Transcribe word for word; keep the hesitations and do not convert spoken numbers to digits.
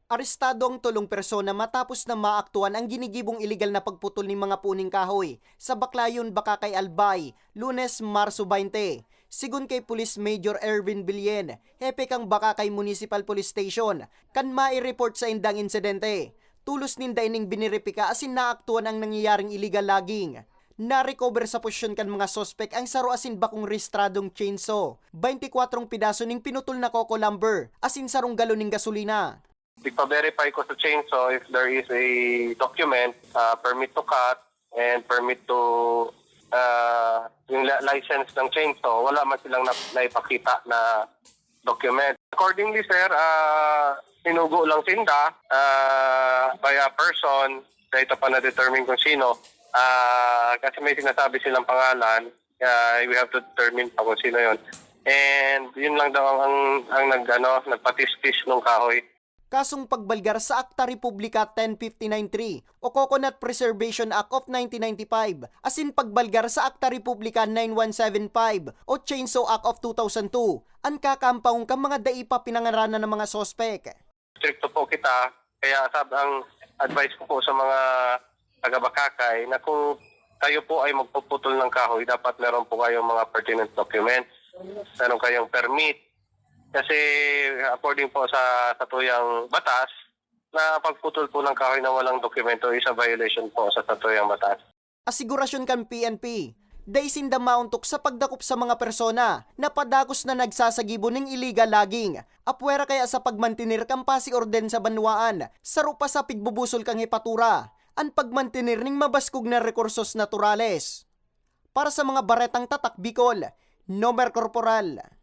Arestado ang tolong persona matapos na maaktuhan ang ginigibong iligal na pagputol nin mga puning kahoy sa Baclayon, Bacacay, Albay, Lunes, Marso twenty. Sigon kay Police Major Erwin Billen, hepe kan Bacacay Municipal Police Station, kan mai-report saindang insidente, tolos ninda ining bineripika asin naaktuhan ang nangyayaring iligal logging. Na-recover sa posisyon kan mga suspek ang saro asin bakong rehistradong chainsaw, twenty-kwatro pidaso ning pinutol na coco lumber, asin sarong galon nin gasolina. Ipa-verify ko sa chainsaw if there is a document, uh, permit to cut, and permit to, uh, yung li- license ng chainsaw. Wala man silang nap- naipakita na document. Accordingly, sir, uh, sinugo lang sinda uh, by a person, dahil pa na-determine kung sino. Uh, kasi may sinasabi silang pangalan, uh, we have to determine pa kung sino yon. And yun lang daw ang, ang, ang nag, ano, nagpatistis ng kahoy. Kasong pagbalgar sa Akta Republika ten fifty-nine three o Coconut Preservation Act of nineteen ninety-five, asin pagbalgar sa Akta Republika nine one seven five o Chainsaw Act of two thousand two, an kakaampangon kan mga dai pa pinangaranan na mga suspek. Stricto po kita, kaya sab ang advice ko po sa mga taga-Bacacay na kung kayo po ay magpuputol ng kahoy, dapat meron po kayong mga pertinent documents, meron kayong permit. Kasi according po sa satuyang batas, na pagputol po ng kahoy na walang dokumento is a violation po sa satuyang batas. Asigurasyon kan P N P, dai sinda maontok sa pagdakop sa mga persona na padagos na nagsasagibo nin illegal logging, apwera kaya sa pagmantener kan pasi-orden sa banwaan, saro pa sa pigbubusol kan hepatura, an pagmantener nin mabaskog na rekursos naturales. Para sa mga baretang tatak Bicol, Nomer Corporal.